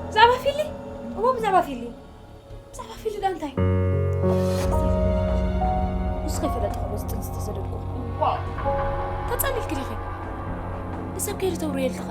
ብዛዕባ ፊሊ? እሞ ብዛዕባ ፊሊ? ብዛዕባ ፊሊ ደኣ እንታይ? ንስኺ ፈለጥኹ በዚ ጥንሲ ዝተሰደድኩ። ዋው! ተጸሊልኪ ዲኺ? ንሰብ ከይዲ ተውርየልኪ ኸ?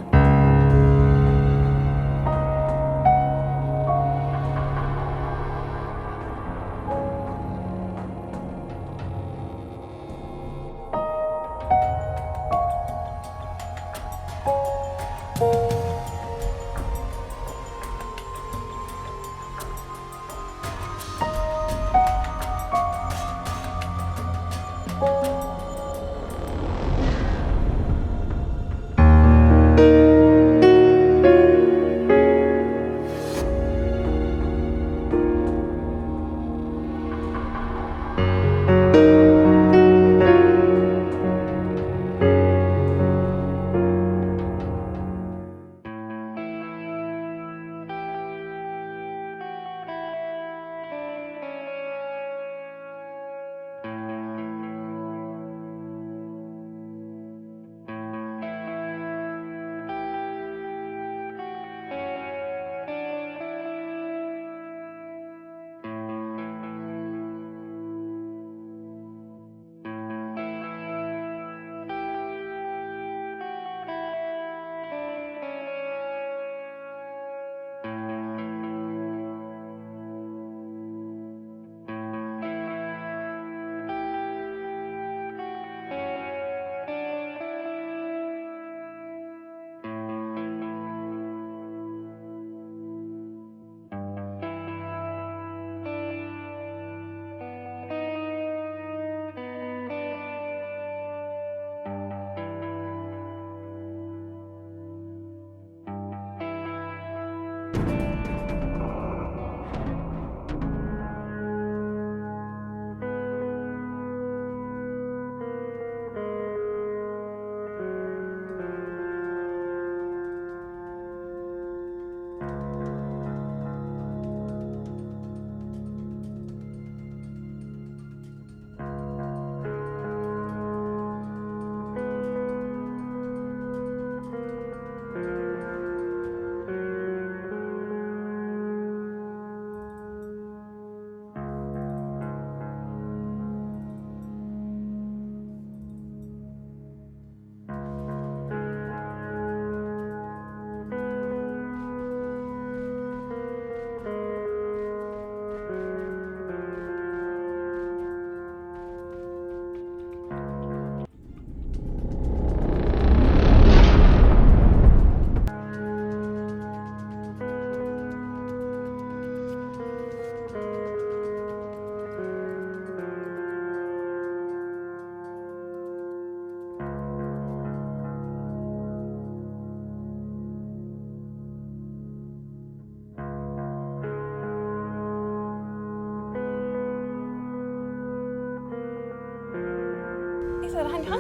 ኢሰ ደሓን ዲኻ?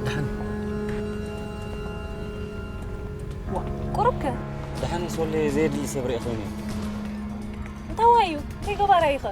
ደሓን። ቁሩብ ከ? ደሓን ምስ ወለየ ዘየድሊ ሰብ ሪኤ ኮይኑ እዩ። እንታይ ዋይ እዩ? እንታይ ገባራይ ኢኸ?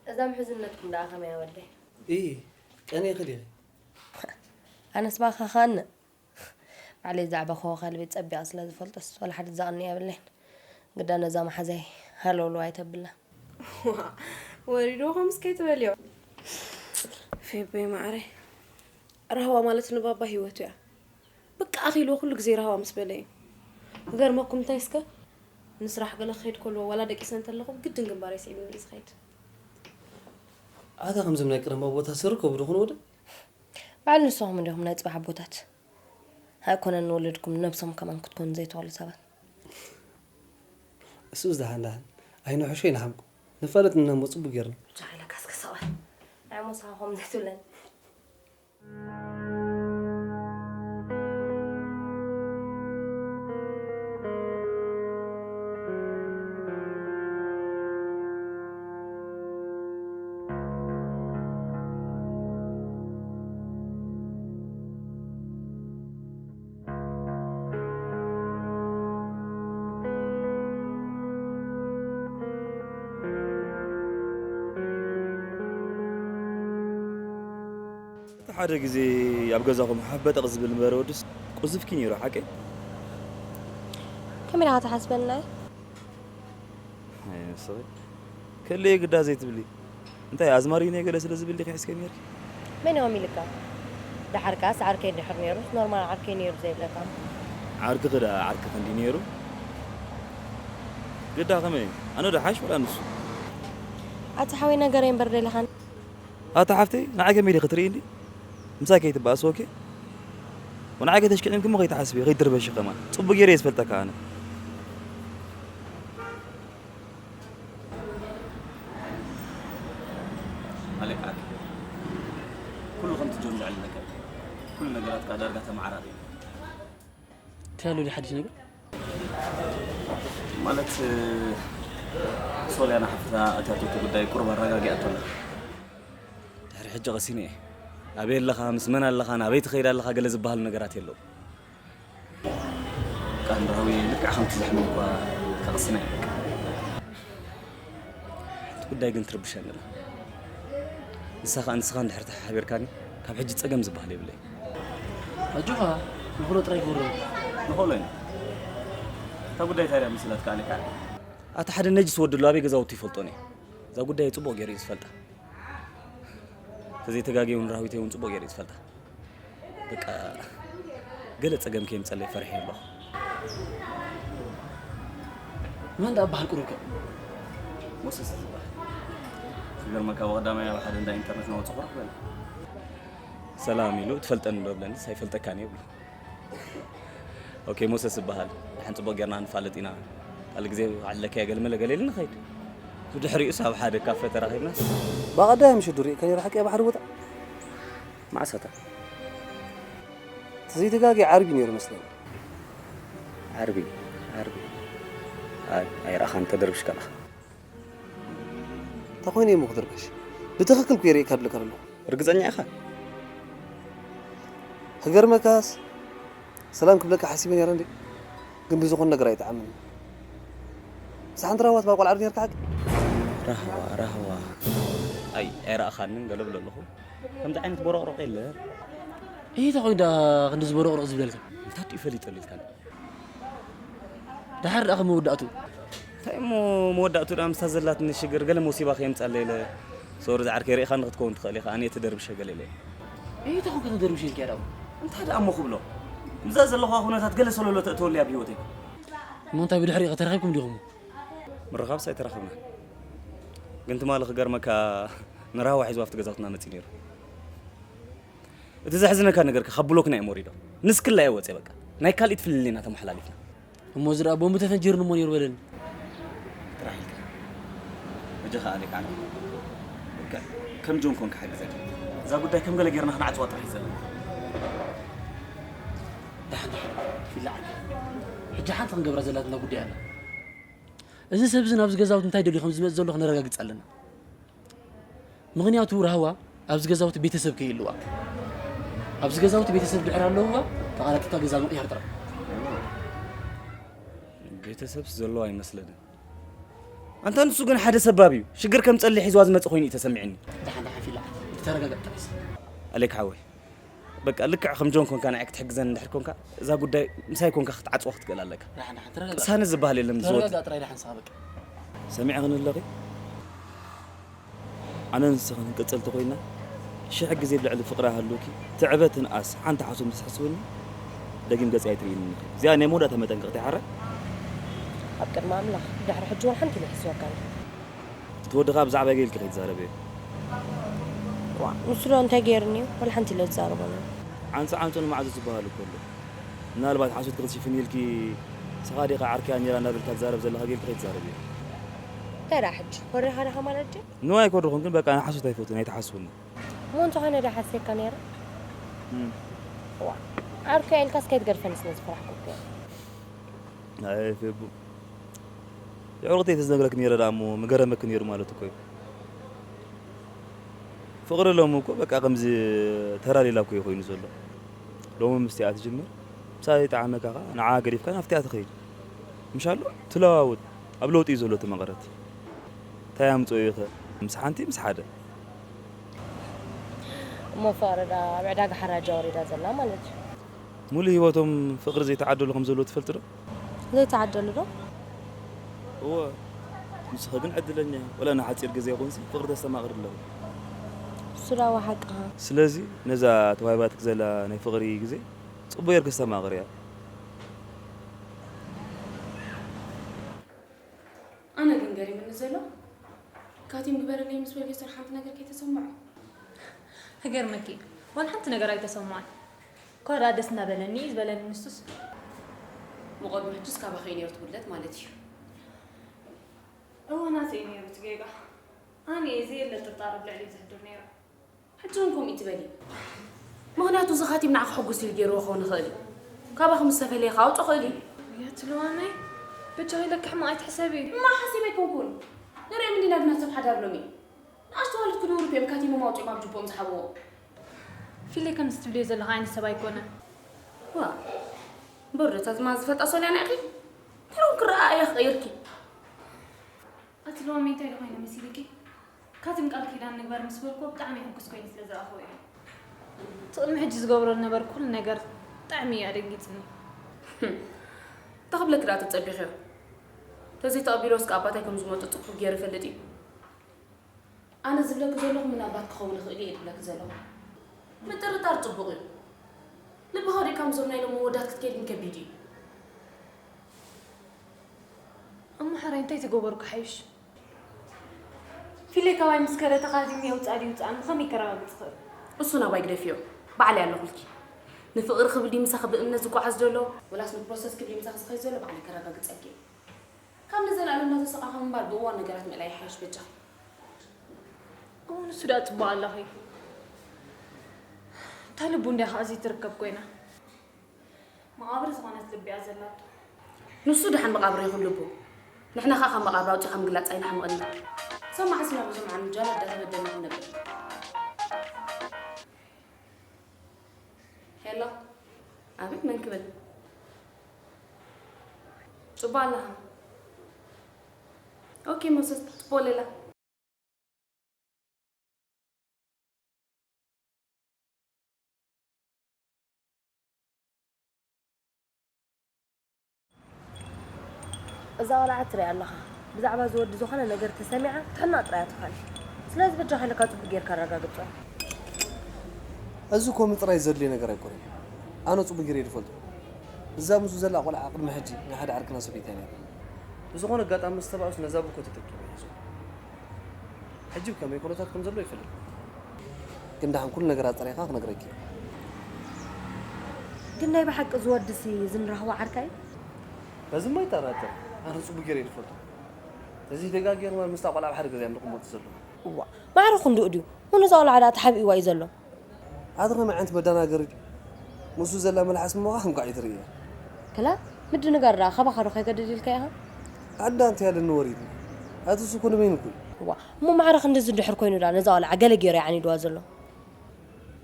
እዛ ምሕዝነትኩም ደኣ ከመይ እያ ወደይ? እይ፣ ቀኒኺ ዲኺ? ኣነስ ባኻ ኻንእ። ባዕለይ ዛዕባ ከወኻሊ ቤት ጸቢቐ ስለ ዝፈልጦስ፣ ወላ ሓደ ዘቐንዮ የብለይን። ግዳ ነዛ መሓዛይ ሃለውለው ኣይተብላ። ዋ፣ ወሪድዎ ከምስ ከይትበልዮ። ፌበይ ማዕረይ፣ ራህዋ ማለት ንባባ ህይወቱ እያ። በቃ ኣኺልዎ ኩሉ ግዜ ራህዋ ምስ በለ እዩ። ክገርመኩም እንታይ እስከ፣ ንስራሕ ገለ ክኸይድ ከሎ፣ ዋላ ደቂሰ እንተለኹ፣ ግድን ግንባረይ ስዒቡኒ እዩ ዝኸይድ። ኣታ ከምዞም ናይ ቀደም ኣቦታት ዝርከቡ ዶ ኾኑ ወደ? በዓል ንስኹም እንዲኹም ናይ ጽባሕ ኣቦታት። ኣይኮነን ንወለድኩም፣ ነብሶም ከማን ክትኮኑ ዘይትኽእሉ ሰባት። እሱ ደሓን ደሓን። ኣይንሕሾ ኣይንሓምቆ። ንፋለጥ ንነሞ ጽቡቅ ጌርና። ብቻ ኢለካ እስከ ሰብኣይ። ኣይ ሞሳ ኸም ዘይትብለኒ። ሓደ ግዜ ኣብ ገዛኹም ሓፍ በጠቕ ዝብል ምበረ ወድስ ቁዝፍኪ ነይሩ፣ ሓቀይ? ከመይ ኢኻ ትሓስበና? ኣይ፣ ንስኺ ከለየ ግዳ ዘይትብሊ። እንታይ ኣዝማሪኖ ገለ ስለ ዝብል ዲኺ ሒዝከ ነይርኪ? መን ኢኹም ኢልካ? ደሓር ከኣስ ዓርከይ እንድሕር ነይሩስ ኖርማል ዓርከይ ነይሩ ዘይብለካ። ዓርክኺ ደኣ ዓርክኺ እንዲ ነይሩ። ግዳ ከመይ? ኣነ ዶ ሓሽ ወላ ንሱ? ኣቲ ሓወይ ነገረይ እምበር ደሊኻን። ኣታ ሓፍተይ፣ ንዓይ ከመይ ዲኺ ትርእይኒ? ምሳይ ከይትበኣስ ኦኬ? ወንዓይ ከይተሽክዕንኪ እሞ ከይትሓስቢ፣ ከይትርበሺ ከማን። ጽቡቕ ገይረ እየ ዝፈልጠካ ኣነ። ኣሌክ ዓርከይ፣ ኩሉ ከምቲ ጆን ዘዕለለካ እዩ። ኩሉ ነገራት ከኣ ዳርጋ ተመዓራሪዩ። እንታይ ኣሎ ድዩ ሓድሽ ነገር? ማለት ሶልያና ሓፍትና እታ ቱቱ ጉዳይ ቁሩብ ኣረጋጊኣቶ ኣላ። ድሕሪ ሕጂ ቀሲነ እየ። ኣበይ ኣለኻ፣ ምስ መን ኣለኻ፣ ናበይ ትኸይድ ኣለኻ፣ ገለ ዝበሃሉ ነገራት የለዉ። ቃል ራዊ ልክዕ ከምቲ ዝሕልም እኳ ከቐስና እየ። ሓንቲ ጉዳይ ግን ትርብሸኒ ኣላ። ንሳ ኸኣ ንስኻ እንድሕር ተሓቢርካኒ ካብ ሕጂ ጸገም ዝበሃል የብለይ። ኣጆኻ፣ ንኽእሎ ጥራይ ግበሮ። ንኽእሎ ኢና። እታ ጉዳይ እንታይ ደኣ መሲላትካ ኣሌካ? ኣታ ሓደ ነጅስ ወዲ ኣሎ፣ ኣበይ ገዛውቱ ይፈልጦን እየ። እዛ ጉዳይ ጽቡቕ ገይሩ እዩ ዝፈልጣ። ተዘይተጋግየ እውን ራህዊተይ እውን ጽቡቕ ገይሩ እዩ ዝፈልጣ። በቃ ገለ ጸገም ከየምጸለይ ፈሪሐ ኣለኹ። መን ደኣ በሃል ቁሩብከ? ሞሰስ ዝበሃል። ክገርመካ ብቐዳማይ ኣብ ሓደ እንዳ ኢንተርነት ናወጽኹ ረኽበኒ። ሰላም ኢሉ ትፈልጠኒ ዶ ብለኒስ ኣይፈልጠካን እየ ብሎ። ኦኬ ሞሰስ ዝበሃል። ደሓን ጽቡቕ ጌርና ንፋለጥ ኢና። ካልእ ግዜ ዓለካዮ ገለመለ ገለ ኢሉ ንኸይድ። ብድሕሪኡስ ኣብ ሓደ ካፈ ተራኺብና። ብቐዳይ ምሽት ዶ ርኢካ ነይረ ሓቂ ኣብ ሓደ ቦታ? መዓስ ኣታ? ተዘይተጋግየ ዓርቢ ነይሩ መስለኒ። ዓርቢ ዓርቢ። ኣይ ኣይረኣኻን ተደርብሽ ከለኻ። እንታይ ኮይነ እሞ ክድርበሽ? ብትኽክል እኮ ይርእየካ ኣለካ ኣለኹ። ርግጸኛ ኢኻ? ክገርመካስ ሰላም ክብለካ ሓሲበ ነይረ እንዴ? ግን ብዝኾነ ነገር ኣይጠዓመኒ። ምስ ሓንቲ ራህዋ ትባል ቆልዓ ዶ ነይርካ ሓቂ? ራህዋ ራህዋ። ኣይ ኣይረኣኻንን ገለ ብለ ኣለኹ። ከምዚ ዓይነት ቦሮቕሮቕ የለ። እይ እንታይ ኮይኑ ደኣ ክንዲ ዝበሮቕሮቕ ዝብለልካ? እንታይ እዩ ፈሊጠሉ ኢልካ? ደሓር ደኣ ከመወዳእቱ? እንታይ እሞ መወዳእቱ ደኣ ምስታ ዘላትኒ ሽግር ገለ መሲባ ከየምጻለ ኢለ። ሶሪ ዝዓርከይ ርኢኻ ንክትከውን ትኽእል ኢኻ ኣነ እየ ተደርብሸ ገለ ኢለ። እይ እንታይ ኮንካ ተደርብሸ ኢልካ ደኣ? እንታይ ደኣ እሞ ክብሎ? ምዛ ዘለኹዋ ኩነታት ገለ ሰለሎ ተእትወሉ እያ ብህይወተይ። እሞ እንታይ ብድሕሪኡ ከተራኺብኩም ዲኹም? ምርኻብስ ኣይተራኸብናን። ግን ትማሊ ክገርመካ ንራህዋ ሒዝዋ ኣብቲ ገዛውትና መጺኡ ነይሩ። እቲ ዘሕዝነካ ነገር ካብ ብሎክና እዮም ወሪዶም። ንስክላ እየ ወፅየ በቃ። ናይ ካልኢት ፍልልይና ተመሓላሊፍና። እሞ እዚ ደኣ ቦምቢ ተፈንጂርኒ እሞ ነይሩ በለኒ። ጥራሕ ኢልካ። በጃኻ ኣሌክ ዓንዲ። በቃ ከም ጆን ኮንካ ሓግዘኒ። እዛ ጉዳይ ከም ገለ ጌርና ክንዓጽዋ ጥራሕ እዩ ዘለና። ደሓን ደሓን ይለዓል። ሕጂ ሓንቲ ክንገብራ ዘላትና ጉዳይ ኣላ። እዚ ሰብ እዚ ናብዚ ገዛውቲ እንታይ ደልዩ ከም ዝመጽእ ዘሎ ክነረጋግጽ ኣለና። ምኽንያቱ ራህዋ ኣብዚ ገዛውቲ ቤተሰብ ከይህልዋ፣ ኣብዚ ገዛውቲ ቤተሰብ ድሕር ኣለውዋ ተቓላጢታ ገዛ ምቕያር ጥራሕ። ቤተሰብስ ዘለዎ ኣይመስለንን። ኣንታ ንሱ ግን ሓደ ሰባብ እዩ። ሽግር ከም ጸሊሕ ሒዝዋ ዝመጽእ ኮይኑ እዩ ተሰሚዕኒ። ደሓን ደሓን ፊላ ተረጋጋእ ጥራይ። ኣሌክ ሓወይ በቃ ልክዕ ከም ጆን ኮንካ ንዓይ ክትሕግዘን እንድሕር ኮንካ እዛ ጉዳይ ምሳይ ኮንካ ክትዓጽዋ ክትክእል ኣለካ። ደሓን ደሓን ተረጋጋእ። ቅሳነት ዝበሃል የለን ዝወት ተረጋጋእ ጥራይ ደሓን ንስኻ በቃ። ሰሚዕኽኒ ኣለኺ? ኣነ ንስኽን ክንቅጽል ተኾይና ሽሕ ግዜ ብልዕሊ ፍቕሪ ሃልዩኪ ትዕበ ትንኣስ ሓንቲ ሓሶት ምስ ትሕስውኒ ደጊም ገጸይ ኣይትርእይንን ኢኺ። እዚኣ ናይ መወዳእታ መጠንቀቕታ እያ ሓራይ? ኣብ ቅድሚ ኣምላኽ ድሕሪ ሕጂ እውን ሓንቲ ኢለ ይሕስወካ ኣለኹ። እቲ ወዲ ኸኣ ብዛዕባይ ገለ ኢልኪ ከይትዛረብዮ። ዋእ ንሱ ዶ እንታይ ገይሩኒ እዩ? ዋላ ሓንቲ ኢለ ዝዛረቦ ኣለኹ። ዓንጹ ዓንጹ ንማዕጾ ዝበሃል እኮ ኣሎ። ምናልባት ሓሶትኪ ክትሽፍኒ ኢልኪ ንስኻ ዲኻ ዓርከያ ነይራ እንዳበልካ ትዛረብ ዘለኻ ገለ ኢልኪ ከይትዛረብዮ። እንታይ ደኣ ሕጂ ኮሪኻ ዲኻ ማለት ድዩ? No ኣይኮረኹን ግን በቃ ኣነ ሓሶት ኣይፈቱን ኣይትሓስውኒ። እሞ እንተኾነ ዶ ሓስየካ ነይረ? እም። ዋእ ዓርከያ ኢልካስ ከይትገድፈኒ ስለ ዝፈራሕኩ እኮ እየ። ኣየ ፌቡ የዕሩቕተይ ተዝነግረኪ ነይረ ደኣ እሞ ምገረመኪ ነይሩ ማለት እኮ እዩ። ፍቕሪ ሎሚ እኮ በቃ ከምዚ ተራ ሌላ እኮ እዩ ኮይኑ ዘሎ። ሎሚ ምስቲኣ ትጅምር ምሳይ ጠዓመካ ኸዓ ንዓ ገዲፍካ ናብቲኣ ትኸይድ። ምሻሎ ትለዋውጥ ኣብ ለውጢ እዩ ዘሎ እቲ መቐረት። እንታይ ኣምፅኦ እዩ ኸ ምስ ሓንቲ ምስ ሓደ። እሞ ፍቕሪ ደኣ ኣብ ዕዳጋ ሓራጃ ወሪዳ ዘላ ማለት እዩ። ሙሉ ህይወቶም ፍቕሪ ዘይተዓደሉ ከም ዘለዉ ትፈልጥ ዶ? ዘይተዓደሉ ዶ? እወ፣ ንስኺ ግን ዕድለኛ፣ ወላ ንሓጺር ግዜ ይኹንሲ ፍቕሪ ተስተማቕሪ ኣለኺ። እሱ ደኣ ሓቅኻ። ስለዚ ነዛ ተዋሂባትኪ ዘላ ናይ ፍቕሪ ግዜ ጽቡቕ ጌርኪ ኣስተማቕርያ። ኣነ ግን ገሪምኒ ዘሎ፣ ካቲም ግበረለይ ምስ በልዮ ስር ሓንቲ ነገር ከይተሰምዖ። ክገርመኪ፣ ዋላ ሓንቲ ነገር ኣይተሰምዖን። እኳ ደኣ ደስ እናበለኒ እዩ ዝበለኒ ንሱስ። ብቐድሙ ሕጅስ ካባኺ እዩ ነይሩ ትጉድለት ማለት እዩ። እወ ናተይ እዩ ነይሩ እቲ ጌጋ። ኣነ እየ ዘየለ ጥርጣረ ኣብ ልዕሊ ዘሕድር ነይረ። ሕጂ እውን ከምኡ ትበሊ። ምኽንያቱ እዚ ካቲም ንዓኺ ሕጉስ ኢሉ ገይርዎ ክኸውን ይኽእል እዩ። ካባኺ ምስ ተፈለየ ክኣውጾ ይኽእል እዩ። እያ ትልዋናይ። በጃኺ ኢለኪ ሕማቕ ኣይትሕሰቢ። እማ ሓሲበ ኣይኮንኩን። ንሪኦም እንዲና ግና ሰብ ሓዳር ሎሚ። ንኣሽቱ ኣዋልድ ክድውሩ እዮም ካቲሞም ኣውጺኦም ኣብ ጅቦኦም ዝሓብዎ። ፊለይ ከምዚ ትብልዮ ዘለኺ ዓይነት ሰብ ኣይኮነን። ዋ፣ በርዶታት ማ ዝፈልጣ ሶልያና ኢኺ? ትርጉም ክረኣ እያ ክቐይርኪ። ኣቲ ሎሚ እንታይ ዶ ኮይነ መሲልኪ? ካቲም ቃል ኪዳን ንግበር ምስ በልኩዎ ብጣዕሚ ሕጉስ ኮይኑ ስለ ዝረኣኹዎ እየ። እቲ ቅድሚ ሕጂ ዝገብሮ ዝነበረ ኩሉ ነገር ብጣዕሚ እዩ ኣደንጊጽኒ። እንታይ ክብለኪ ደኣ ተጸቢኽዮ? ተዘይተቐቢሎስ ከኣ ኣባታይ ከም ዝመጡ ጽፉፍ ገይሩ ይፈልጥ እዩ። ኣነ ዝብለኪ ዘለኹ ምናልባት ክኸውን ይኽእል እየ ድብለኪ ዘለኹ። ምጥርጣር ጽቡቕ እዩ። ልብኻ ወዲእካ ምስዞም ናይ ሎሚ ወዳት ክትከይድ ግን ከቢድ እዩ። እሞ ሓራይ እንታይ ተገበርኩ ሓይሽ? ፊለይ ካባይ ምስ ከደ ተኻቲም የውፅኣ ድዩ ውፅኣኒ ብኸመይ ከረጋግፅ እኽእል? እሱ ናባይ ግደፍዮ። ባዕለይ ኣለኹልኪ። ንፍቕሪ ክብል ድዩ ምሳኺ ብእምነት ዝጓዓዝ ዘሎ? ወላስ ንፕሮሰስ ክብል ድዩ ምሳኺ ዝኸይድ ዘሎ? ባዕለይ ከረጋግፀልኪ እየ። ካብ ንዘለኣለም እናተሰቓኻ ምንባር ብእዋን ነገራት ምእላይ ይሓይሽ በጃኺ። እሞ ንሱ ደኣ ፅቡቕ ኣለኺ። እታ ልቡ እንድያ ከዓ ዘይትርከብ ኮይና። መቓብር ዝኾነት ልቢ እያ ዘላቶ። ንሱ ደሓን መቓብር ይኹን ልቡ። ንሕና ከዓ ካብ መቓብር ኣውፂኻ ምግላፅ ኣይንሓምቐልና። ሰማዕ ስና ብዙ መዓን ጃላ እንዳተበደልና ክንነብር። ሄሎ፣ ኣቤት፣ መን ክብል? ጽቡቕ ኣለኻ? ኦኬ፣ ሞሰስ፣ ጽቡቕ ሌላ። እዛ ቆልዓ ትሪኣ ኣለኻ። ብዛዕባ እዚ ወዲ ዝኾነ ነገር ተሰሚዓ ክትሕናቕ ጥራይ እያ ትኽእል። ስለዚ በጃኻ ኢለካ ጽቡቕ ጌርካ ኣረጋግጾ። እዚ እኮ ምጽራይ ዘድልዮ ነገር ኣይኮነን። ኣነ ጽቡቕ ገይረ እየ ዝፈልጦ። እዛ ምስኡ ዘላ ቆልዓ ቅድሚ ሕጂ ናይ ሓደ ዓርክና ሰበይቲ እያ ነይራ። ብዝኾነ ኣጋጣሚ ዝተባእሱ ነዛ ብኮ ተጠቂመ እየ ሒዞ። ሕጂ ብከመይ ኩነታት ከም ዘሎ ይፈልጥ። ግን ደሓን ኩሉ ነገር ኣጸሪኻ ክነግረኪ እየ። ግን ናይ ብሓቂ እዚ ወድሲ ዝንራኽቦ ዓርካ እዩ? በዚ እሞ ኣይጠራጠር። ኣነ ጽቡቕ ገይረ እየ ዝፈልጦ። እዚ ደጋጊርና ምስታ ቆልዓ ኣብ ሓደ ገዛ እዮም ዝቕመጡ ዘለዉ። እዋ፣ ማዕረ ክንድኡ ድዩ? እሞ ነዛ ቆልዓ ደኣ ተሓቢእዋ እዩ ዘሎ። ኣቲ ከመይ ዓይነት መደናገሪ ድዩ? ምስኡ ዘላ መልሓስ እሞ ኸዓ ክንቋዕ እዩ ትርእያ። ክላ፣ ምድንጋር ደኣ ካባኻ ዶ ከይገድድ ኢልካ ኢኻ? ኣዳ እንታይ ኣለኒ ወሪድኒ። ኣቲ እሱ እኮ ንበይኑ እኮ እዩ። እዋ፣ እሞ ማዕረ ክንድዚ እንድሕር ኮይኑ ደኣ ነዛ ቆልዓ ገለ ገይሩ እዩ ዓኒድዋ ዘሎ።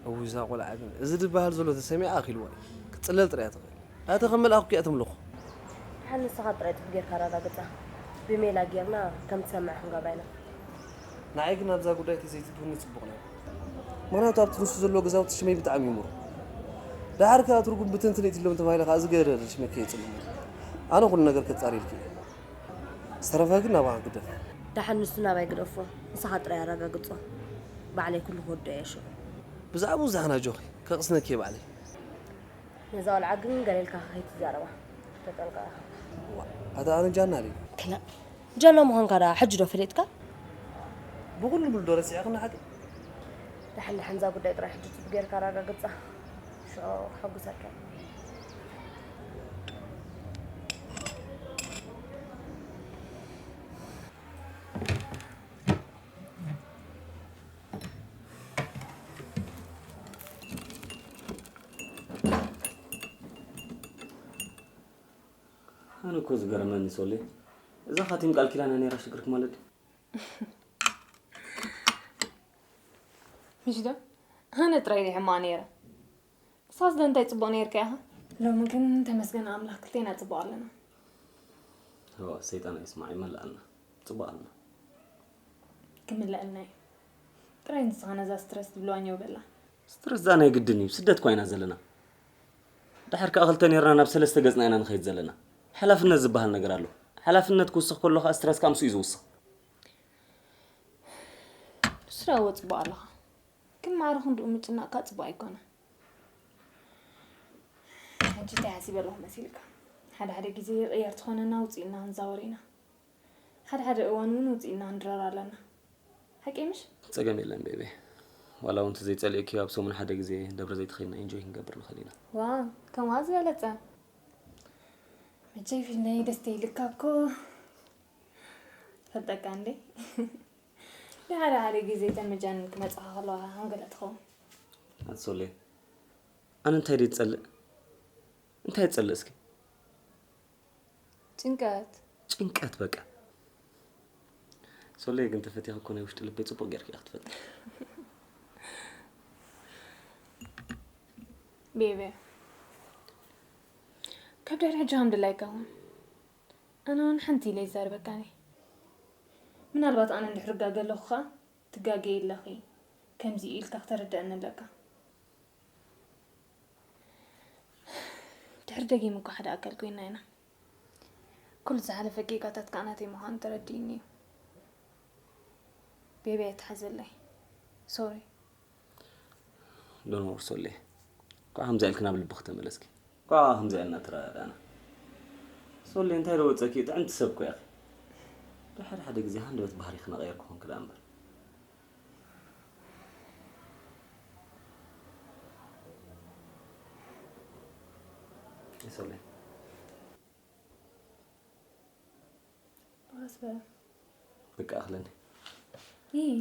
እውይ እዛ ቆልዓ ግን እዚ ዝበሃል ዘሎ ተሰሚዓ ኣኺልዋ እዩ። ክትጽለል ጥራይ እያ ትኽእል። ኣቲ ከም መልኣኽ እኮ እያ ተምልኾ። ደሓን ንስኻ ጥራይ ጽቡቕ ጌርካ ኣረጋግጻ። ብሜላ ጌርና ከም ትሰምዕ ክንገብራ ኢና። ንዓይ ግን ኣብዛ ጉዳይ ተዘይትትውኒ ጽቡቕ ነይሩ። ምኽንያቱ ኣብቲ ንሱ ዘለዎ ገዛውቲ ሽመይ ብጣዕሚ እዩ ምሩቕ። ደሓር ከኣ ትርጉም ብትንትን ኢትሎም ተባሂለ ከኣ እዚ ገረር ሽመይ ከየጽልሞ። ኣነ ኩሉ ነገር ከጻርየልኪ እየ። ዝተረፈ ግን ናባኻ ግደፍ። ደሓን ንሱ ናባይ ግደፎ። ንስኻ ጥራይ ኣረጋግጾ። ባዕለይ ኩሉ ክወዶ እየ ሽዑ። ብዛዕባኡ ዛሕና ኣጆኺ፣ ከቕስነኪ እየ ባዕለይ። ነዛ ቆልዓ ግን ገለ ኢልካ ከይትዛረባ ተጠንቀቕ ኢኻ። ዋእ፣ ኣታ ኣነ ጃና ድየ? ክላእ፣ ጃና ምዃንካ ደኣ ሕጂ ዶ ፈሊጥካ? ብኹሉ ምሉ ዶ ረሲዕኽኒ ሓቂ? ደሓን ደሓን እዛ ጉዳይ ጥራይ ሕጂ ጽቡቕ ጌርካ ኣረጋግጻ። ሽዑ ከሐጉሰካ እየ። ኣነ እኮ ዝገርመኒ ሶሌ፣ እዛ ካቲም ቃል ኪዳና ነይራ ሽግርክ ማለት ድዩ? ምሽ ዶ ኣነ ጥራይ ድየ ሕማቕ ነይረ? ንስኻስ ዶ እንታይ ጽቡቕ ነይርካ ኢኻ? ሎሚ ግን ተመስገን ኣምላኽ ክልቴና ጽቡቕ ኣለና። እዋ ሰይጣን ኣይስማዕ ይመልኣልና። ጽቡቕ ኣለና። ክምለኣልና እዩ። ጥራይ ንስኻ ነዛ ስትረስ ትብልዋ ኛው በላ። ስትረስ ዛ ናይ ግድን እዩ፣ ስደት እኳ ኢና ዘለና። ድሓር ከኣ ክልተ ኔርና ናብ ሰለስተ ገጽና ኢና ንኸይድ ዘለና። ሓላፍነት ዝበሃል ነገር ኣሎ። ሓላፍነት ክውስኽ ከሎ ከኣ ስትረስ ከኣ ምስኡ እዩ ዝውስኽ። ስራ ወጽቦ ኣለኻ ግን ማዕረ ክንድኡ ምጭናቕካ ጽቡቕ ኣይኮነ። ሕጂ እንታይ ሓሲበ ኣለኹ መሲልካ? ሓደ ሓደ ግዜ ይቕየር ትኾነና ውፅኢና ክንዛወር ኢና። ሓደ ሓደ እዋን እውን ውፅኢና ክንድረር ኣለና። ሓቂ ምሽ? ጸገም የለን ቤቤ። ዋላ እውን ተዘይጸሊእክዮ ኣብ ሰሙን ሓደ ግዜ ደብረ ዘይት ኸይድና ኢንጆይ ክንገብር ንኽእል ኢና። ዋ ከምኣ ዝበለጸ። መቸይ ፊልመይ ደስ ተይልካ እኮ ፈልጠካ እንዴ። ንሓደ ሓደ ግዜ እተን መጃንን ክመጻኻ ከለዋ ሃንገለ ትኸውን። ኣቲ ሶሌ፣ ኣነ እንታይ ድየ ዝጸልእ? እንታይ ትጸልእ እስኪ? ጭንቀት። ጭንቀት በቃ። ሶሌ ግን ተፈቲኺ እኮ ናይ ውሽጢ ልበይ ጽቡቕ ጌርኪ ኢኺ ትፈልጢ። ቤቤ ካብ ድሕሪ ሕጂ ከም ድላይካ ኹን። ኣነ እውን ሓንቲ ኢለ ይዛረበካኒ። ምናልባት ኣነ እንድሕር እጋገ ኣለኹ ኸኣ ትጋገዪ ኣለኺ። ከምዚ ኢልካ ክተረድኣኒ ኣለካ። ድሕሪ ደጊም እኳ ሓደ ኣካል ኮይና ኢና። ኩሉ ዝሓለፈ ጌጋታት ከኣ ናተይ ምዃኑ ተረዲእኒ እዩ። ቤቢ ኣይትሓዘለይ። ሶሪ። ዶኖር ሶሌ፣ ኳ ከምዚኣ ኢልኪ ናብ ልብኺ ተመለስኪ። ኳ ከምዚኣ ኢልና ተረዳዳእና። ሶሌ እንታይ ዶ ወፀኪ? ጥዕምቲ ሰብ እኮ ኢኺ። ድሓር ሓደ ግዜ ሃንደበት ባህሪኺ ናቐየርኪ ኮንኪ ደኣ እምበር። ሶሌ። ባስ በል። በቃ ኣኽለኒ። ይይ።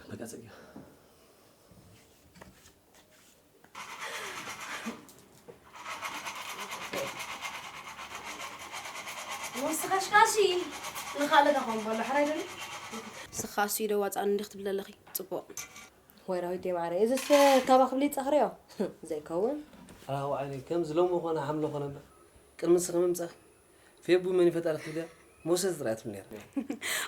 በቃ ጽግያ። ንስኻሽካሲ ንኻልእ ዳኾም በሎ ሕራይ ደሊ። ስኻሲ ዶ ዋጻን እንዲኽ ትብል ኣለኺ ጽቡቕ። ወይ ራዊት ማዕረ እዚስ ካባ ክብሊ ጸኽርዮ ዘይከውን። ኣራዊ ዓይነይ ከምዚ ሎሚ ኾነ ሓምለ ኾነ እምበር ቅድሚ ንስኺ ምምጻእኺ ፌቡ መን ይፈጣሪ ክትብልያ ሞሰስ ጥራይ ትብል ነይራ።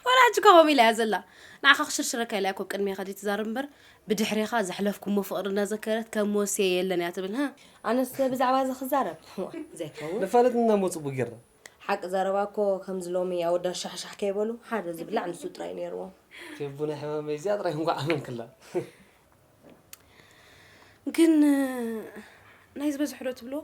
ዋላ ሕጂ እኳ ከምኡ ኢላ እያ ዘላ። ንዓኻ ክሽርሽረካ ኢላ እያ እኮ ቅድሜኻ ዘይትዛረብ እምበር ብድሕሬኻ ዘሕለፍኩሞ ፍቕሪ እናዘከረት ከም ሞሴ የለን እያ ትብል። ሃ። ኣነስ ብዛዕባ እዚ ክዛረብ ዘይከውን። ነፋለጥና እሞ ጽቡቕ ጌርና። ሓቂ ዘረባ እኮ ከምዚ ሎሚ ኣወዳት ሻሕሻሕ ከይበሉ ሓደ ዝብላዕ ንሱ ጥራይ ነይርዎም። ፌቡ ናይ ሕማመይ እዚኣ ጥራይ እንኳዕ ኣመንክላ። ግን ናይ ዝበዝሑ ዶ ትብልዎ?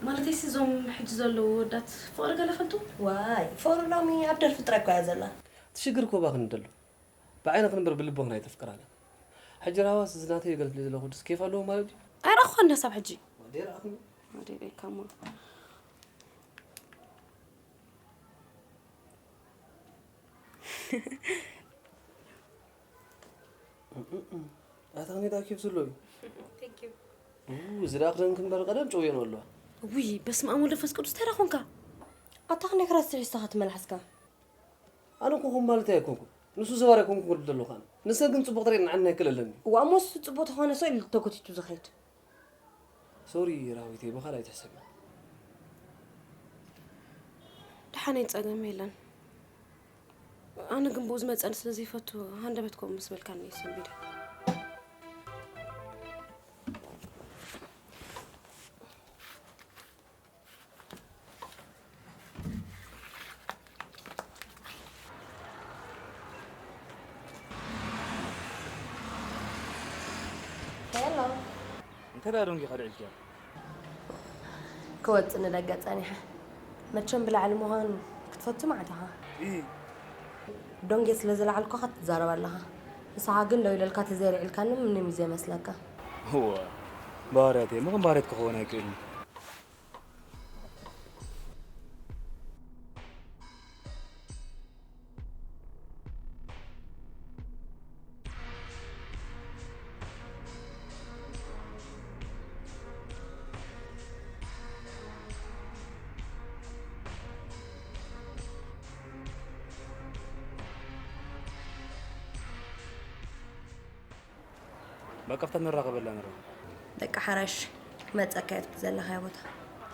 ማለተይሲ እዞም ሕጂ ዘለዉ ወዳት ፍቕሪ ገለ ፈልጡ? ዋይ ፍቕሪ ሎሚ ኣብ ደርፊ ጥራይ እኮ እያ ዘላ። እቲ ሽግር እኮ ባኽኒ ደሎ። ብዓይንኺ እምበር ብልብኽን ኣይተፍቅራን ኢኺ። ሕጂ ራህዋስ እዚ ናተይ ገለ ትብሊ ዘለኺ ወድስ ኬፍ ኣለዎ ማለት ድዩ? ኣይረኣኹኻን ድየ ክሳብ ሕጂ? ወደይ ረኣኽኒ። ወደይ ሪእካ እሞ። ኣታ ክንደይ ኬፍ ዘሎ እዩ። ኡ፣ እዚ ደኣ ክደንክ እምበር ቀደም ጨውየን ኣለዋ። ውይ በስመ ኣብ ወልድ መንፈስ ቅዱስ እንታይ ደኣ ኮንካ? ኣታ ክንደይ ክረስዕ ኢኻ እቲ መልሓስካ። ኣነ እኮ ከምኡ ማለተይ ኣይኮንኩን። ንሱ ዘባር ኣይኮንኩን ክብል ዘለኹ ኣነ። ንሰን ግን ጽቡቕ ትርእየን ንዓኒ ኣይክእለለኒ። እዋ እሞ ንሱ ጽቡቕ ተኾነ ሰው ኢሉ ተጎቲቱ ዝኸይድ። ሶሪ ራዊተይ ብኻልእ ኣይትሕሰቢ። ደሓነይ ጸገም የለን። ኣነ ግን ብኡ ዝመጸኒ ስለ ዘይፈቱ ሃንደበት ከምኡ ምስ በልካኒ እየ ሰንቢደ። ሄሎ እንታይ ደኣ ደንጊኻ ድዒልክያ? ክወጽእ ንደገ ጸኒሐ። መቸም ብላዕሊ ምዃን ክትፈቱ መዓት ኢኻ። እይ። ደንጌ ስለ ዝለዓልኩኻ ትዛረብ ኣለኻ። ንስኻ ግን ደው ኢለልካ ተዘይልዒልካኒ ምንም እዩ ዘይመስለካ። እወ ባህርያት እየ። ምኽን ባህርያት ክኸውን ኣይክእልን እዩ። በቃ ኣብታ ንራኸበላ ንራኸብ። በቃ ሓራሽ ክመጸካ እየ ኣብቲ ዘለኻዮ ቦታ።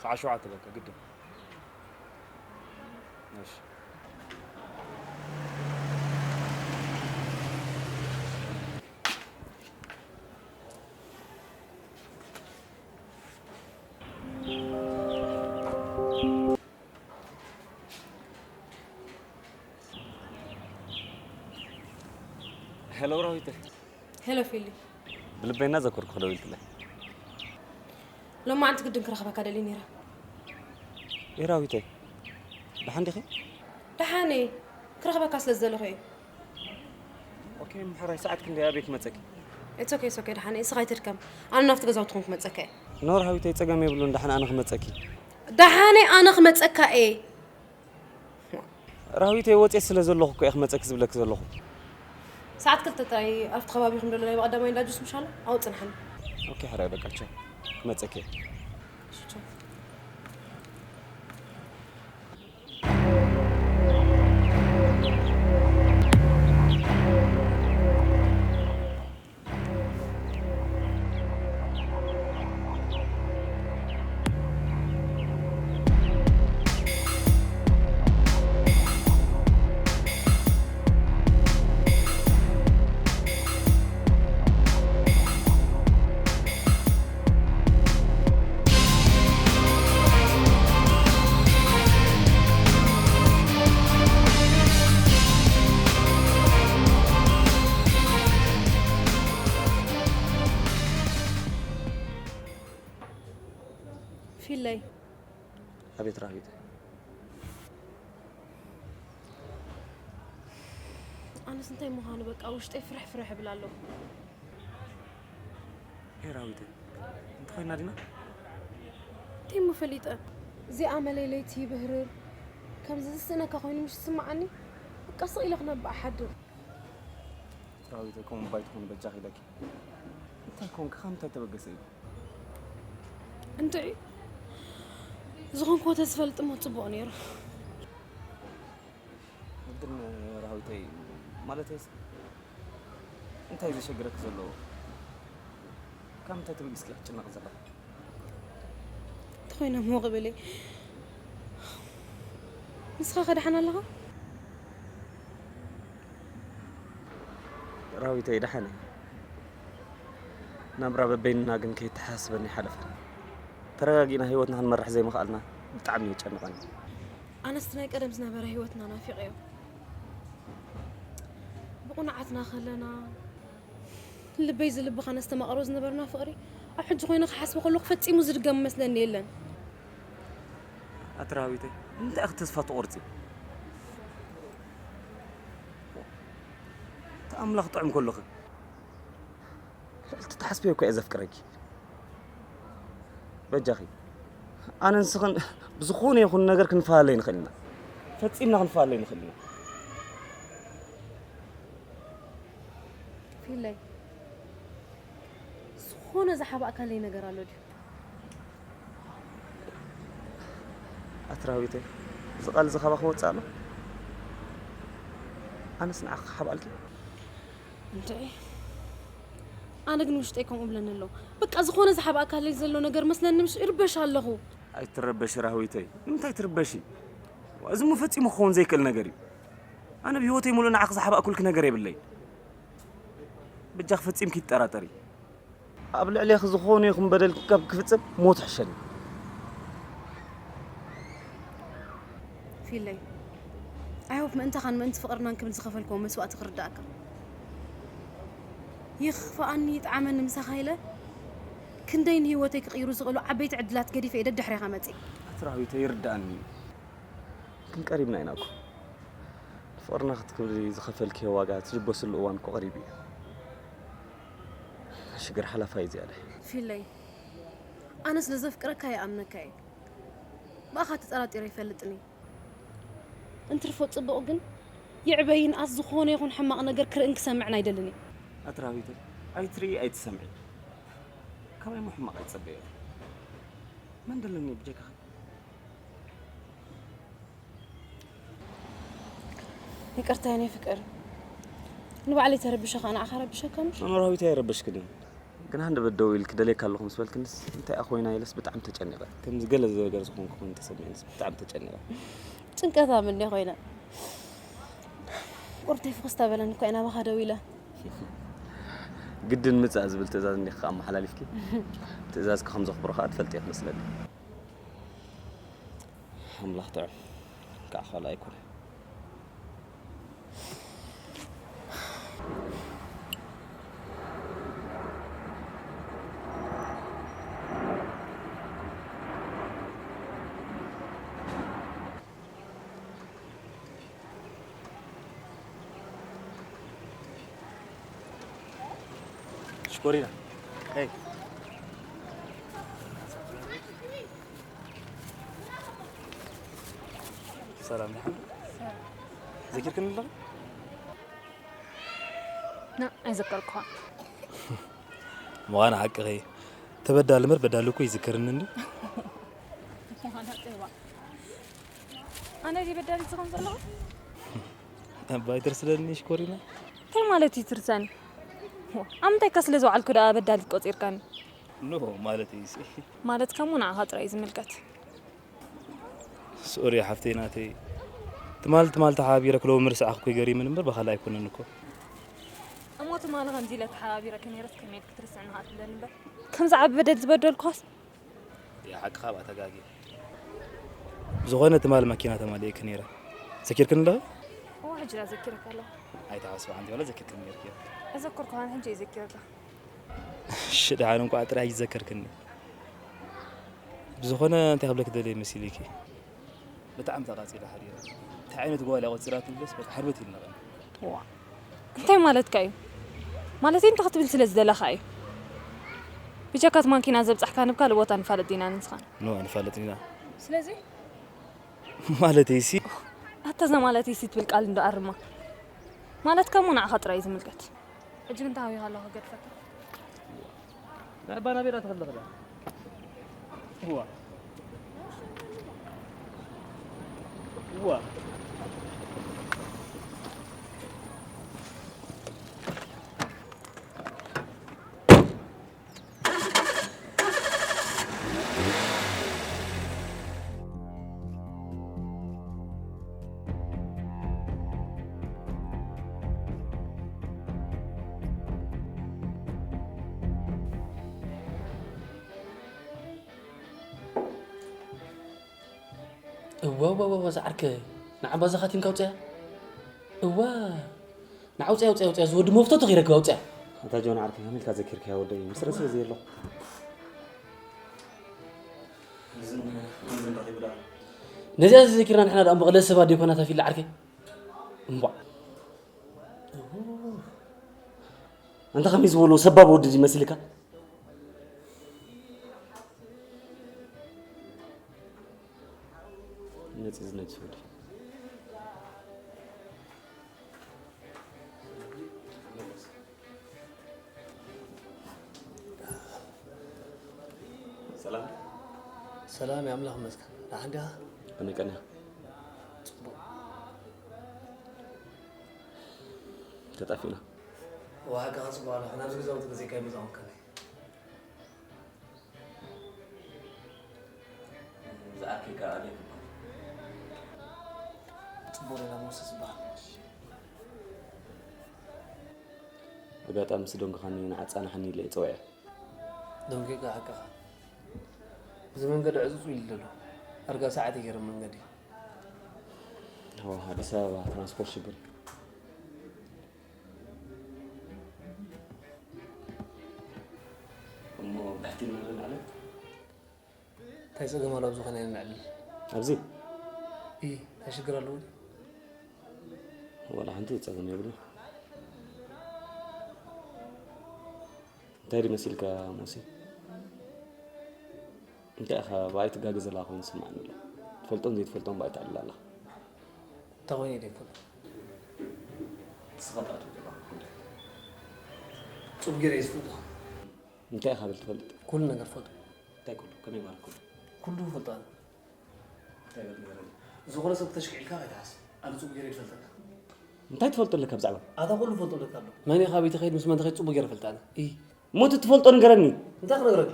ሰዓት ሸውዓተ በቃ ግድን። እሺ። ሄሎ ራዊተይ። ሄሎ ፊሊ። ብልበይ እናዘከርኩ ክደውልክለይ። ሎማዓንቲ ግድን ክረኽበካ ደልየ ነይረ። ኤ ራዊተይ፣ ደሓን ዲኺ? ደሓን እየ። ክረኽበካ ስለ ዝደለኹ እየ። ኦኬ፣ ምሕራይ ሰዓት ክንደይ ኣበይ ክመጸኪ? It's okay, it's okay፣ ደሓን እየ። እስኻ ኣይትድከም። ኣነ ናብቲ ገዛውቲ ኹን ክመጸካ እየ። ኖ ራዊተይ፣ ጸገም የብሉን፣ ደሓን ኣነ ክመጸኪ። ደሓን እየ፣ ኣነ ክመጸካ እየ። ራዊተይ፣ ወጽየ ስለ ዘለኹ እኮ እየ ክመጸኪ ዝብለኪ ዘለኹ። ሰዓት ክልተ ጥራይ ኣብቲ ከባቢኹም ዘሎ ናይ ብቐዳማይ እንዳ ጁስ ምሻሎ ኣብኡ ጽንሓኒ። ኦኬ፣ ሕራይ በቃ ቻው። ክመጸኪ እየ። እሺ፣ ቻው። ፊለይ። ኣቤት ራዊት። ኣነስ እንታይ ምዃኑ በቃ ውሽጠይ ፍርሕ ፍርሕ እብል ኣለኹ። ኤ ራዊት፣ እንተኾይና ዲና? እንታይ እሞ ፈሊጠ? እዚኣ መለይለይቲ ብህርር ከምዚ ዝስእነካ ኮይኑ ምሽ ዝስምዓኒ፣ በቃ ስቕ ኢለ ክነብእ ሓድር። ራዊት፣ ከምኡ ባይትኾን በጃኺ ኢለኪ። እንታይ ኮንክ? ካብ ምንታይ ተበገሰ እዩ? እንድዒ፣ ዝኾንክዎ ተዝፈልጥ እሞ ጽቡቕ ነይሩ። ግን ራዊተይ፣ ማለተይስ እንታይ እዩ ዘሸግረኪ ዘለዎ? ካብ ምንታይ ተበጊስኪ ክትጭነቂ ዘለኺ? እንተኾይነ እሞ ቅብለይ፣ ንስኻ ከ ደሓን ኣለኻ? ራዊተይ፣ ደሓን እየ። ናብራ በበይንና ግን ከይተሓሳስበኒ ይሓለፈ። ተረጋጊእና ህይወትና ክንመርሕ ዘይምኽኣልና ብጣዕሚ እዩ ዘጨንቐኒ። ኣነስ እቲ ናይ ቀደም ዝነበረ ህይወትና ናፊቐዮ። ብቑንዓትና ከለና ልበይ ዝልብኻ ነስተማቕሮ ዝነበርና ፍቕሪ ኣብ ሕጂ ኮይነ ክሓስቦ ከለኹ ፈጺሙ ዝድገም መስለኒ የለን። ኣቲ ራዊተይ፣ ንምንታይ ኢኺ ተስፋ ትቖርጺ? እቲ ኣምላኽ ጥዑም ከሎኺ ልዕሊ ትሓስብዮ እኮ እየ ዘፍቅረኪ። በጃኺ፣ ኣነ ንስኽን ብዝኾነ ይኹን ነገር ክንፈላለ ንኽእል ኢና። ፈጺምና ክንፈላለ ንኽእል ኢና። ፊለይ፣ ዝኾነ ዝሓባእካለይ ነገር ኣሎ ድዩ? ኣቲ ራዊተይ፣ እዚ ቃል እዚ ካባኺ ወጽእ ኣሎ? ኣነስ ንዓኺ ክሓብኣልኪ? እንድዒ፣ ኣነ ግን ውሽጠይ ከምኡ እብለኒ ኣሎ። በቃ ዝኾነ ዝሓባእካለይ ዘሎ ነገር መስለኒ፣ ምሽ ይርበሽ ኣለኹ። ኣይትረበሺ ራህዊተይ፣ ንምንታይ ትርበሺ? እዚ እሞ ፈጺሙ ክኸውን ዘይክእል ነገር እዩ። ኣነ ብህይወተይ ሙሉእ ንዓኺ ዝሓባእኩልኪ ነገር የብለይ። በጃኺ ፈጺምኪ ይጠራጠሪ። ኣብ ልዕሌኺ ዝኾነ ይኹን በደል ካብ ክፍጽም ሞት ይሕሸኒ። ፊለይ፣ I hope ምእንታኻን ምእንቲ ፍቕርናን ክብል ዝኸፈልክዎ መስዋእቲ ክርዳእካ። ይኽፍኣኒ ይጥዓመኒ ምሳኻ ኢለ ክንደይ ንህይወተይ ክቕይሩ ዝኽእሉ ዓበይቲ ዕድላት ገዲፈ እየ ደድሕሬኻ መጺእ። ኣቲ ራህዊተይ ይርዳእኒ እዩ። ግን ቀሪብና ኢና እኮ። ንፍቕርና ክትክብሪ ዝኸፈልክዮ ዋጋ ትጅበስሉ እዋን እኮ ቀሪቡ እዩ። ሽግር ሓላፋይ እዩ ዝያዳ። ፊለይ፣ ኣነ ስለ ዘፍቅረካ ይኣምነካ እየ። ብኣኻ ተጠራጢረ ይፈልጥን እየ። እንትርፎ ጽቡቕ ግን ይዕበ ይንኣስ ዝኾነ ይኹን ሕማቕ ነገር ክርእን ክሰምዕን ኣይደልን እየ። ኣቲ ራህዊተይ፣ ኣይትርኢ ኣይትሰምዒ። ካባይ እሞ ሕማቕ ኣይትጸበዮ። መን ደለኒ ብጀካኺ? ይቅርታ የኔ ፍቅር፣ ንባዕለይ ተረቢሸ ከዓ ንዓኻ ረቢሸካ ምሽ? መመራዊት ኣይረበሽክን እዩ። ግን ሃንደበት ደው ኢልክ ደልየካ ኣለኹ ምስ በልክንስ እንታይ እያ ኮይና ኢለስ ብጣዕሚ ተጨኒቐ። ከምዚ ገለ ነገር ዝኾንኩ ኮይኑ ተሰሚዕንስ ብጣዕሚ ተጨኒቐ። ጭንቀታ ምንደ ኮይና ቁርተይ ፍኹስ ተበለን እኮ እየ ናባኻ ደው ኢለ። ግድን ምጻእ ዝብል ትእዛዝ እንዲኻ ኣመሓላሊፍኪ። ትእዛዝኪ ከም ዘኽብሮ ከዓ ትፈልጢ እየ ትመስለኒ። ኣምላኽ ጥዑም ከዓ ካልእ ኣይኮነ። ኮሪና፣ ሄይ። ሰላም፣ ደሓን? ዘኪርክኒ ኣለኺ? ና፣ ኣይዘከርኩኻን። ምዃኑ ሓቅኺ። ተበዳሊ እምበር በዳሊ እኮ ይዝከርኒ እንድዩ። ምዃኑ ሓቅኺ። ኣነ ድየ በዳሊት ዝኸውን ዘለኹ? እባ ኣይትርስለኒ ሽኮሪና። እንታይ ማለት እዩ ትርሳኒ? ዋ፣ ኣብ ምንታይ ከ ስለ ዝወዓልኩ ደኣ በዳሊት ቆጺርካኒ? ኖ፣ ማለት እዩ ሲ። ማለት ከሙ ንዓኻ ጥራይ እዩ ዝምልከት። ሶሪ ሓፍተይ ናተይ። ትማል ትማል ተሓባቢረ ክለዉ ምርስዓኽ እኮ ይገሪምን እምበር ብኻልእ ኣይኮነን እኮ። እሞ ትማል ከምዚ ኢለ ተሓባቢረኪ ነይረስ ከመይ ኢልኪ ትርስዕኒ ኸኣ ትብለኒ እምበር? ከምዚ ዓቢ በደል ዝበደልኩኻስ? ያ ሓቅኻ ብኣ ተጋግየ። ብዝኾነ ትማል መኪና ተማሊኤኪ ነይረ። ዘኪርክኒ ኣለኺ? እወ፣ ሕጂ ደኣ ዘኪረካ ኣለኹ። ኣይትሓስቢ ሓንቲ ዋላ ዘኪርክኒ ነይርኪ። ኣዘከርኩኻን ሕጂ እየ ዘኪረካ። እሺ፣ ደሓን እንኳዕ ጥራይ ይዘከርክኒ። ብዝኾነ እንታይ ክብለኪ ደልየ መሲልኪ? ብጣዕሚ ተቓጺለ ሓዲረ። እንታይ ዓይነት ጓል እያ ቆጺራ ትብለስ በቃ ሕርበት ኢልኒ ቀኒ። ዋ፣ እንታይ ማለትካ እዩ? ማለተይ እንታይ ክትብል ስለ ዝደለኻ እዩ? ብጀካ እቲ ማኪና ዘብጻሕካኒ ኣብ ካልእ ቦታ ንፋለጥ ዲና ንስኻን? ኖ፣ ንፋለጥ ዲና። ስለዚ? ማለተይ ሲ። ኣታ እዛ ማለተይ ሲ ትብል ቃል እንዶ ኣርማ። ማለትካ እሞ ንዓኻ ጥራይ እዩ ዝምልከት። ሕጂ ግን ተሃዊኻ ኣለኹ፣ ገድፈካ። ናይ ኣባና ቤላ ተኸለኸለ። እዋ። እዋ። እዋ፣ እዋ፣ እዋ፣ እዋ፣ ዝዓርከይ፣ ንዓ ባዛኻ ቲንካ ኣውፅያ። እዋ፣ ንዓ ኣውፅያ፣ ኣውፅያ፣ ኣውፅያ፣ ዝወዲ መፍቶ ተኺረክብ ኣውፅያ። ኣንታ ጆን ዓርከይ፣ ከመይ ኢልካ ዘኪርካያ ወደይ? ምስረ ስለ ዘየለኹ። ነዚኣ ዘዘኪርና ንሕና ደኣ እምበ ቅለ ሰባት ዶ ይኮና ታፊላ ዓርከይ? እምቧዕ። ኣንታ ከመይ ዝበሎ ሰባብ ወዲ ድዩ መሲልካ? ነፂ ዝነጅስ ወዲ። ሰላም። ሰላም፣ የኣምላኽ ይመስገን። ደሓን ዲኻ? ከመይ ቀኒኻ? ጽቡቕ። ተጣፊእና። ዋዕካ ጽቡቕ ኣለኻ። ናብዚ ገዛውቲ ገዚእካ ይመጻኹም ከመይ? ዝኣክል ከኣ ኣበይ ክበሃል? ጽቡቕ ሌላ መውሰስ ዝበሃል። ኣጋጣሚ ምስ ዶንግኻኒ ንዓጻናሕኒ ኢለ እየ ጸዊዐ። ዶንጌጋ ሓቅኻ። እዚ መንገዲ ዕጹጽ ኢሉ ዘሎ። ኣርጋ ሰዓት ይገርም መንገዲ። ኣዎ፣ ኣዲስ ኣበባ ትራንስፖርት ሽግር እዩ። እሞ ብሕቲ ንብሎ ማለት? እንታይ ጸገም ኣሎ ኣብዚ ኾነ ንዕልል? ኣብዚ? ኢ፣ እንታይ ሽግር ኣለዎ? ወላ ሓንቲ ጸገም የብሉ። እንታይ ድመሲልካ ሞሲ? እንታይ ኢኻ ብኣይ ትጋገ ዘለኻ ኮይኑ ዝስምዓኒ ኣሎ? ትፈልጦን ዘይትፈልጦን ብኣይ ተዕልል ኣለኻ። እንታይ ኮይኑ ዘይፈልጦ? ንስኻ ትኣትዎ ዘለኻ ጉዳይ። ጽቡቕ ገይረ እየ ዝፈልጦ። እንታይ ኢኻ ብል ትፈልጥ? ኩሉ ነገር ፈልጦ። እንታይ ኩሉ? ከመይ ማለት ኩሉ? ኩሉ ፈልጦ ኣነ። እንታይ በል ንገረኒ። ዝኾነ ሰብ ክተሽክዕ ኢልካ ከይትሓስብ። ኣነ ጽቡቕ ገይረ ይፈልጠካ። እንታይ ትፈልጦ ኣለካ ብዛዕባ? ኣታ ኩሉ ፈልጦ ኣለካ ኣሎ። መን ኢኻ ቤት ኸይድ ምስ መን ትኸይድ ጽቡቕ ገይረ ፈልጥ ኣነ። እይ። እሞ እቲ ትፈልጦ ንገረኒ። እንታይ ክነግረካ?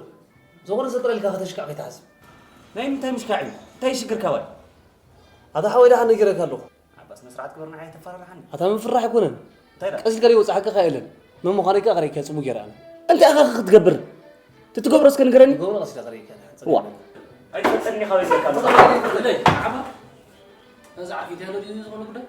ዝኾነ ሰብ ጥራይ ኢልካ ከተሽክዕ ከይትሓስብ። ናይ ምንታይ ምሽካዕ እዩ? እንታይ ሽግርካ ባይ? ኣታ ሓወይ ደሓን ነጊረካ ኣለኹ። ኣባ ስነ ስርዓት ግበር ንዓይ ተፈራርሓኒ። ኣታ ምፍራሕ ኣይኮነን። እንታይ ደኣ? ቀስ ኢልካ ደይወጽእ ሓቅኻ የለን። መን ምዃነይ ከኣ ኣቕሪብካ ጽቡቕ ገይረ ኣነ። እንታይ ኢኻ ክትገብር? ትትገብሮ እስከ ንገረኒ። ትገብሮ ቀስ ኢልካ ኣቕሪብካ። ዋ። ኣይትፈልጠኒ ኢኻ ወይ ዘካ ኣለኻ? ለይ፣ ዓማ። እዚ ዓፊት ያለ ድዩ ዝኾነ ጉዳይ?